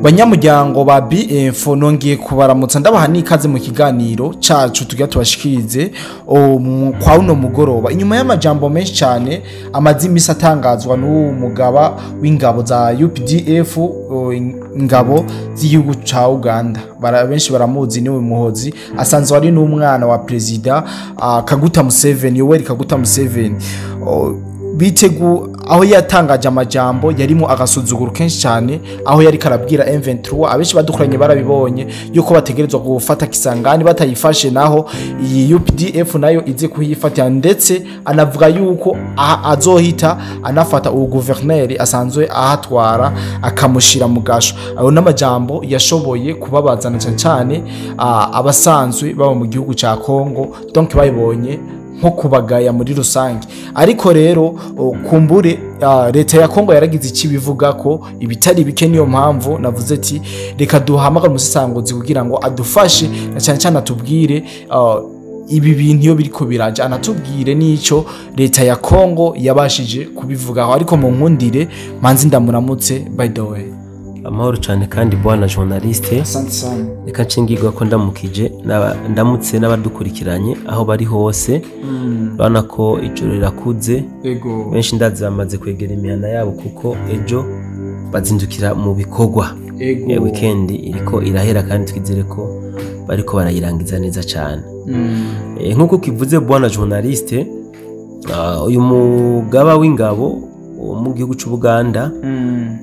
Banyamuryango ba BF, nongeye kubaramutsa, ndabaha n'ikaze mu kiganiro cacu tugira tubashikirize kwa uno mugoroba. Inyuma y'amajambo menshi cyane amaze imisi atangazwa n'uwo mugaba w'ingabo za UPDF, ingabo z'igihugu ca Uganda, benshi baramuzi, niwe Muhozi, asanzwe ari n'umwana wa Perezida Kaguta Museveni, Yoweri Kaguta Museveni. Bitegu aho yatangaje amajambo yarimo agasuzuguro kenshi cyane, aho yari karabwira M23, abenshi badukoranye barabibonye, yuko bategerezwa gufata Kisangani, batayifashe naho iyi UPDF nayo ize kuyifatira, ndetse anavuga yuko azohita anafata uwo guverineri asanzwe ahatwara akamushira mu gasho. Ayo n'amajambo yashoboye kubabazana cyane cyane abasanzwe baba mu gihugu ca Congo, donc bayibonye nko kubagaya muri rusange. Ariko rero kumbure leta ya Kongo yaragize iki bivuga ko ibitari bike. Niyo mpamvu navuze ati reka duhamagare umusesanguzi kugira ngo adufashe, na cyane cyane atubwire ibi bintu iyo biriko biraja, anatubwire n'ico leta ya Kongo yabashije kubivugaho. Ariko mu nkundire manzi ndamuramutse, by the way. Amahoro cyane kandi, bwana journaliste. Asante sana. Reka nshingirwa ko ndamukije ndamutse n'abadukurikiranye aho bari hose. Urabona ko ijoro rirakuze. Benshi ndazi bamaze kwegera imihana yabo, kuko ejo bazindukira mu bikorwa. Weekend iriko irahera kandi twizere ko bariko barayirangiza neza cyane. Nk'uko kivuze, bwana journaliste, uyu mugaba w'ingabo wo mu gihugu c'Ubuganda,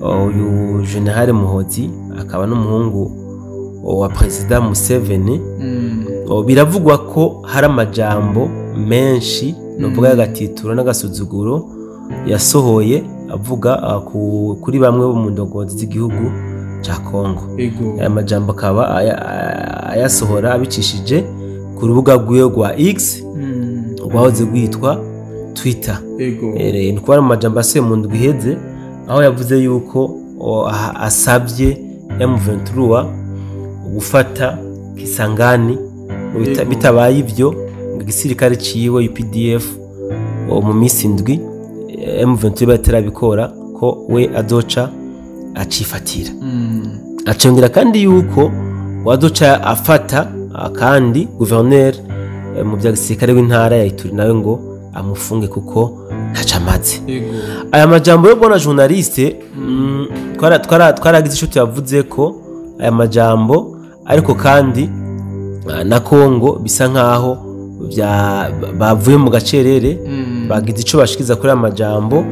uyu General Muhozi, akaba n'umuhungu wa Perezida Museveni, biravugwa ko hari amajambo menshi novuga y'agatituro n'agasuzuguro yasohoye avuga kuri bamwe bo mu ndongozi z'igihugu ca Congo. Aya majambo akaba ayasohora abicishije ku rubuga rwiwe rwa X, rwahoze rwitwa Twitter. Ni ukuvuga mu majambo asuye mu ndwi iheze, aho yavuze yuko asabye M23 gufata Kisangani, ngo bitabaye ivyo ngo igisirikare ciwe UPDF mu minsi 7 M23 batarabikora ko we azoca acifatira. Acongera kandi yuko wazoca afata kandi gouverneur mu bya gisirikare w'intara ya Ituri, nawe ngo amufunge kuko ntaco amaze. Aya majambo yo, bwana journaliste, twaragize ico tuyavuze ko aya majambo, ariko kandi na Congo bisa nkaho bavuye mu gacerere, bagize ico bashikiza kuri aya majambo.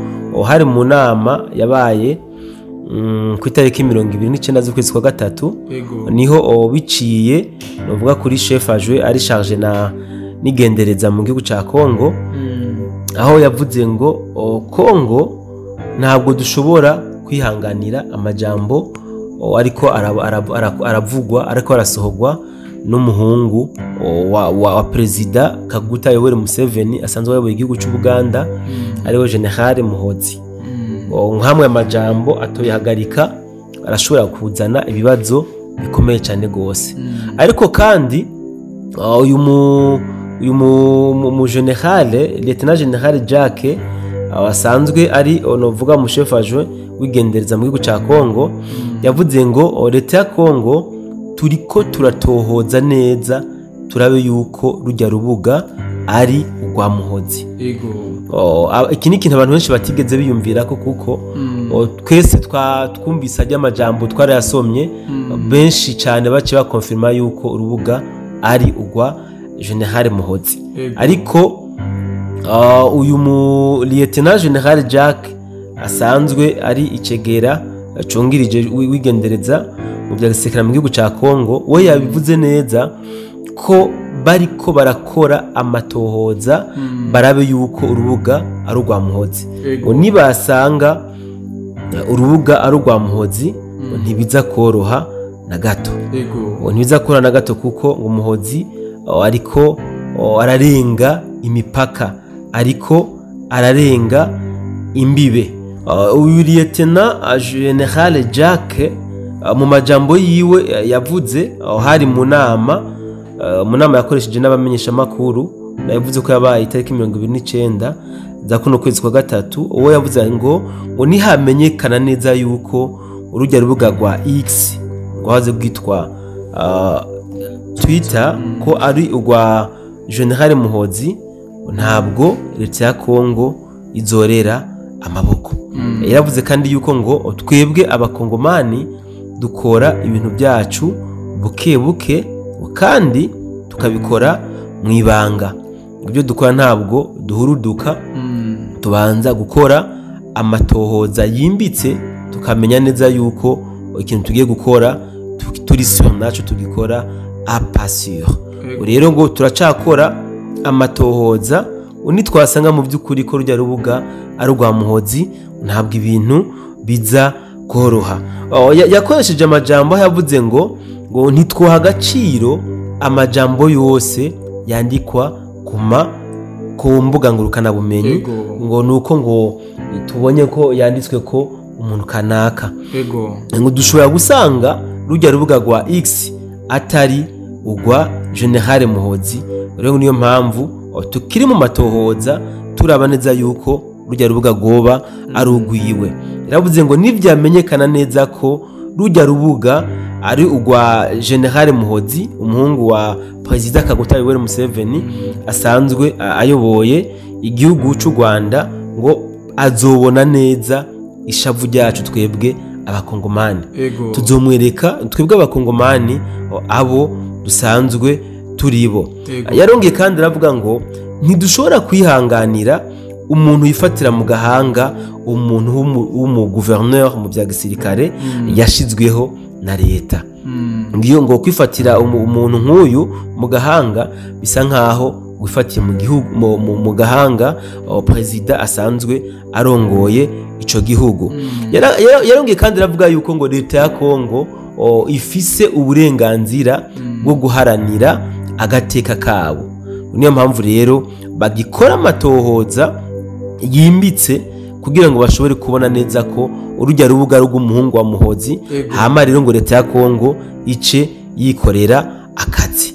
Hari mu nama yabaye ku itariki 29 z'ukwezi kwa gatatu, niho biciye novuga kuri chef adjoint ari chargé na nigendereza mu gihugu ca Congo, aho yavuze ngo Congo ntabwo dushobora kwihanganira amajambo ariko aravugwa, ariko arasohorwa n'umuhungu wa Perezida Kaguta Yoweri Museveni asanzwe ayoboye igihugu cy'Ubuganda, ariwe General Muhozi. Nkamwe amajambo atoyihagarika arashobora kuzana ibibazo bikomeye cyane gose. Ariko kandi uyu mu general, lieutenant general Jack, asanzwe ari novuga mu chef adjoint wigendereza mu gihugu ca Congo, yavuze ngo leta ya Congo turiko turatohoza neza turabe yuko rujya rubuga ari urwa Muhozi. Iki ni ikintu abantu benshi batigeze biyumvira ko, kuko twese twumvise ajya amajambo, twarayasomye, benshi cyane baciye bakonfirma yuko urubuga ari urwa General Muhozi. Ariko uyu mu lieutenant general Jack asanzwe ari icegera acungirije wigendereza mu bya gisirikare mu gihugu ca Congo, we yabivuze neza ko bariko barakora amatohoza barabe yuko urubuga ari urwa Muhozi. Ngo nibasanga urubuga ari urwa Muhozi, ngo ntibiza koroha na gato. Ngo ntibiza koroha na gato, kuko ngo Muhozi ariko ararenga imipaka, ariko ararenga imbibe. Uyu lieutenant general Jack, mu majambo yiwe yavuze hari mu nama yakoresheje n'abamenyeshamakuru, yavuze ko yabaye itariki 29 za kuno kwezi kwa gatatu, uwo yavuze ngo nihamenyekana neza yuko urujya rubuga rwa X rwahoze rwitwa Twitter ko ari urwa General Muhozi, ntabwo leta ya Kongo izorera amaboko. Yaravuze kandi yuko ngo twebwe abakongomani dukora ibintu byacu buke buke kandi tukabikora mu ibanga, ibyo dukora ntabwo duhuruduka, tubanza gukora amatohoza yimbitse tukamenya neza yuko ikintu tugiye gukora turi sûr naco tugikora à pas sûr. Rero ngo turacakora amatohoza, nitwasanga mu by'ukuri ko rujya rubuga ari urwa Muhozi ntabwo ibintu biza koroha. Yakoresheje amajambo yavuze ngo ntitwoha agaciro amajambo yose yandikwa ku mbuga ngurukanabumenyi, ngo nuko ngo tubonye ko yanditswe ko umuntu kanaka, ngo dushobora gusanga rujya rubuga rwa X atari urwa General Muhozi. Rero niyo mpamvu tukiri mu matohoza turaba neza yuko rujya rubuga rwoba ari urwiwe. Yaravuze ngo nivyamenyekana neza ko rujya rubuga ari urwa General Muhozi, umuhungu wa Perezida Kaguta Yoweri Museveni asanzwe ayoboye igihugu cy'u Rwanda, ngo azobona neza ishavu ryacu twebwe abakongomani. Tuzomwereka twebwe abakongomani abo dusanzwe turibo. Yarongeye kandi aravuga ngo ntidushobora kwihanganira umuntu yifatira mu gahanga umuntu w'umu gouverneur mu bya gisirikare yashizweho na leta. Ngiyo ngo kwifatira umuntu nk'uyu mu gahanga bisa nkaho wifatiye mu gihugu mu gahanga perezida asanzwe arongoye ico gihugu. Yarongeye kandi aravuga yuko ngo leta ya Kongo ifise uburenganzira bwo guharanira agateka kabo. Niyo mpamvu rero bagikora amatohoza yimbitse kugira ngo bashobore kubona neza ko urujya rubuga rw'umuhungu wa Muhozi, hama rero ngo leta ya Kongo ice yikorera akazi.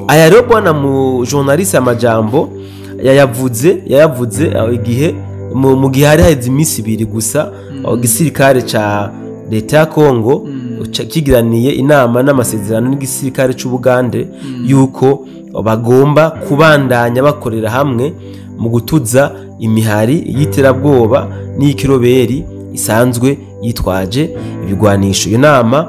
Aya rero bwana mu journaliste amajambo yayavuze igihe mu gihe hari haheze iminsi ibiri gusa igisirikare ca leta ya Kongo kigiraniye inama n'amasezerano n'igisirikare c'Ubugande yuko bagomba kubandanya bakorera hamwe mu gutuza imihari y'iterabwoba n'ikiroberi isanzwe yitwaje ibigwanisho. Iyo nama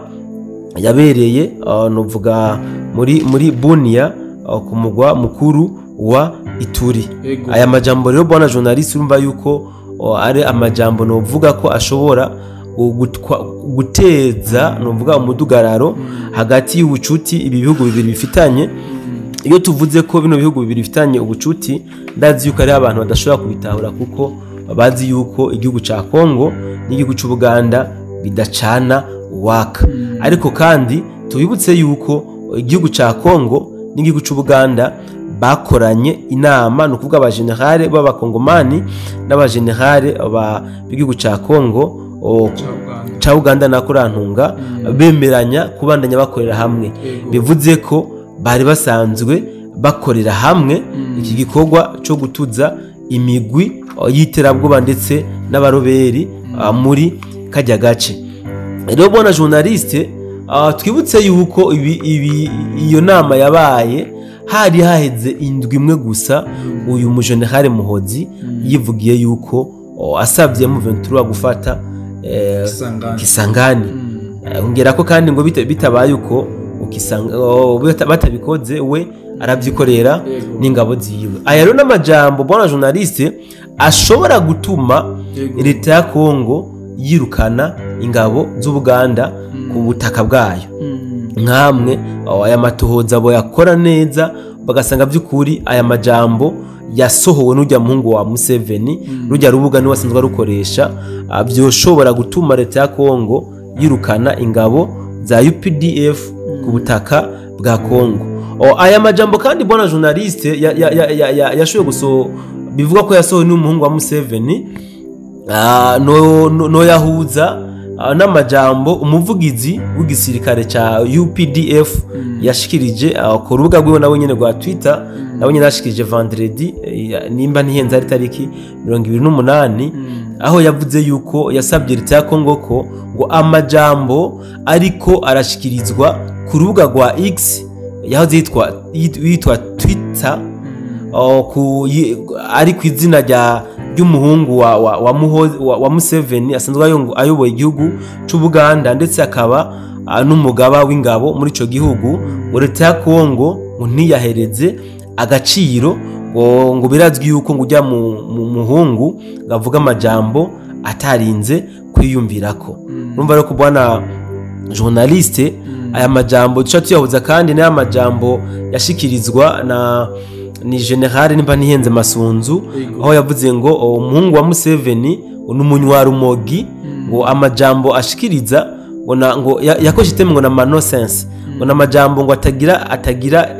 yabereye novuga muri Bunia ku mugwa mukuru wa Ituri. Aya majambo rero bwana journaliste urumva yuko ari amajambo novuga ko ashobora guteza novuga umudugararo hagati y'ubucuti ibi bihugu bibiri bifitanye. Iyo tuvuze ko bino bihugu bibiri bifitanye ubucuti, ndazi yuko ari abantu badashobora kubitahura kuko bazi yuko igihugu ca Kongo n'igihugu c'u Buganda bidacana waka. Ariko kandi tubibutse yuko igihugu ca Kongo n'igihugu c'u Buganda bakoranye inama, no kuvuga aba generale b'abakongomani n'aba generale b'igihugu ca Kongo ca Uganda na Kurantunga, bemeranya kubandanya bakorera hamwe. Bivuze ko bari basanzwe bakorera hamwe iki gikorwa cyo gutuza imigwi y'iterabwoba ndetse n'abaroberi muri kajya gace. Rero bona journaliste twibutse yuko iyo nama yabaye hari haheze indwi imwe gusa uyu mujenerali Muhozi yivugiye yuko asabye M23 gufata Kisangani. Ongera ko kandi ngo bitabaye uko batabikoze we arabyikorera n'ingabo ziwe. Aya rero n'amajambo bona journaliste ashobora gutuma leta ya Kongo yirukana ingabo z'Ubuganda ku butaka bwayo. Nkamwe aya matohoza bo yakora neza bagasanga by'ukuri aya majambo yasohowe n'ujya muhungu wa Museveni, rujya rubuga ni wasanzwe arukoresha, byoshobora gutuma leta ya Kongo yirukana ingabo za UPDF ku butaka bwa Kongo. Aya majambo kandi bwana journaliste yashoboye bivuga ko yasohowe n'umuhungu wa Museveni, no yahuza n'amajambo umuvugizi w'igisirikare ca UPDF yashikirije ku rubuga rwiwe nawe nyene rwa Twitter, nawe nyene yashikirije vendredi, nimba ntihenze ari tariki 28, aho yavuze yuko yasabye leta ya Kongo ko ngo amajambo ariko arashikirizwa ku rubuga rwa X yahoze yitwa Twitter, ari ku izina ry'umuhungu wa Museveni asanzwe ayoboye igihugu c'Ubuganda, ndetse akaba n'umugaba w'ingabo muri ico gihugu, ngo leta ya Kongo ngo ntiyahereze agaciro, ngo birazwi yuko ngo ujya mu muhungu ngo avuge amajambo atarinze kwiyumvirako. Urumva rero ko bwana journaliste, aya majambo duca tuyahuza kandi n'aya majambo yashikirizwa na ni general nimba ntihenze Masunzu, aho yavuze ngo umuhungu wa Museveni ni umunywarumogi, ngo amajambo ashikiriza ngo ngo yakoresheje iteme ngo na nonsense, ngo na majambo ngo atagira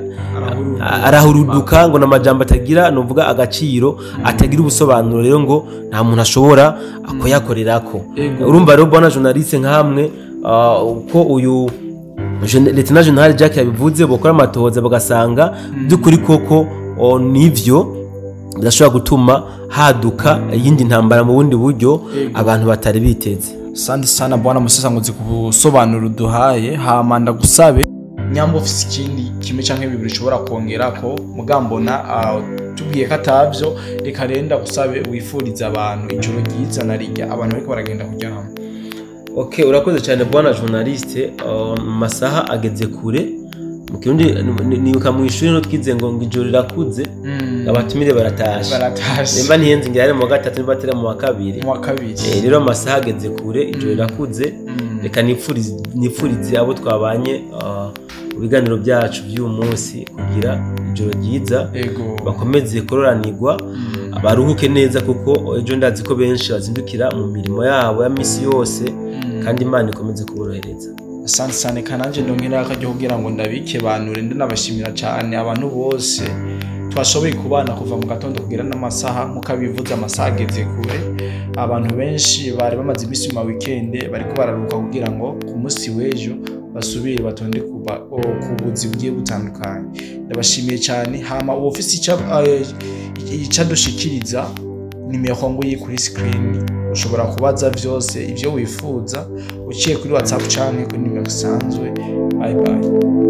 arahuruduka, ngo na majambo atagira nuvuga agaciro, atagira ubusobanuro, rero ngo nta muntu ashobora kuyakorerako. Urumva rero bwana journaliste, nkamwe uko uyu Lieutenant General Jack yabivuze, bokora amatohoza bagasanga by'ukuri koko nivyo, birashobora gutuma haduka iyindi ntambara mu bundi buryo abantu batari biteze. Sandi sana bwana Musesanguzi ku busobanuro uduhaye. Hama ndagusabe nyamba ufise ikindi kimwe canke bibiri ushobora kongerako, mugambona tubwiye ko atavyo, reka rero ndagusabe wifurize abantu ijoro ryiza na rirya abantu bariko baragenda kuryama. Okay, urakoze cyane bwana journaliste. Masaha ageze kure. Mu Kirundi nibuka mu ishuri no twize ngo ijoro rirakuze, abatumire baratashe. Baratashe. Nimba ntihenze ngira ari mu wa gatatu, nimba atari mu wa kabiri. Mu wa kabiri. Rero amasaha ageze kure, ijoro rirakuze. Reka nifurize abo twabanye mu biganiro byacu by'uyu munsi kugira ijoro ryiza, bakomeze kororanirwa, baruhuke neza, kuko ejo ndazi ko benshi bazindukira mu mirimo yabo ya misi yose, kandi Imana ikomeze kuborohereza. Asante cyane. Kananje ndongera akaryo kugira ngo ndabike banure, ndanabashimira cyane abantu bose twashoboye kubana kuva mu gatondo kugera n'amasaha, nkuko abivuze amasaha ageze kure. Abantu benshi bari bamaze iminsi mu weekend bariko bararuhuka kugira ngo ku munsi w'ejo basubire batonde ku buzi bugiye butandukanye. Ndabashimiye cyane. Hama uwo ufise ico adushikiriza, nimero ngo yi kuri screen, ushobora kubaza vyose ivyo wifuza uciye kuri WhatsApp canke kuri nimero isanzwe. Bye bye.